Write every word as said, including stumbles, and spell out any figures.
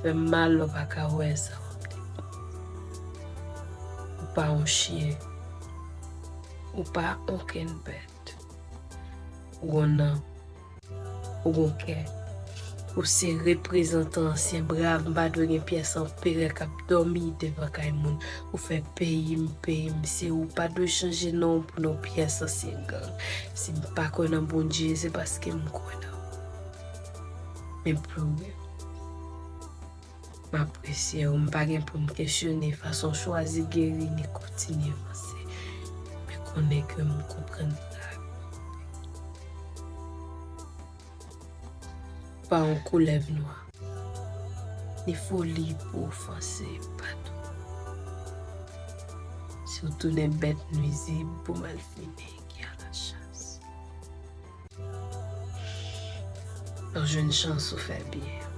Fè m mal lè w pa ka wè sa w ap di. Ou pa yon chen. Ou pa okenn bèt. Ou gon nanm. Ou gon kè. Ou se reprezantan ansyen brav. M pa dwe gen pyès anperè k ap dòmi devan kay moun. Ou fè peyi m, peyi m se ou. Pa dwe chanje non w pou non pyès ansyen gang. Si m pa kwè nan Bondye, se paske m kwè nan ou. Men ploure. M apresye w, m pa gen pou m kesyone fason w chwazi geri ni kontinye vanse. Men konnen ke m konprann sa. Pa yon koulèv nwa, ni foli pou ofanse, pa tou. Si w tounen bèt nwizib pou malfini ki alachas. Nan jwenn chans ou fè byen.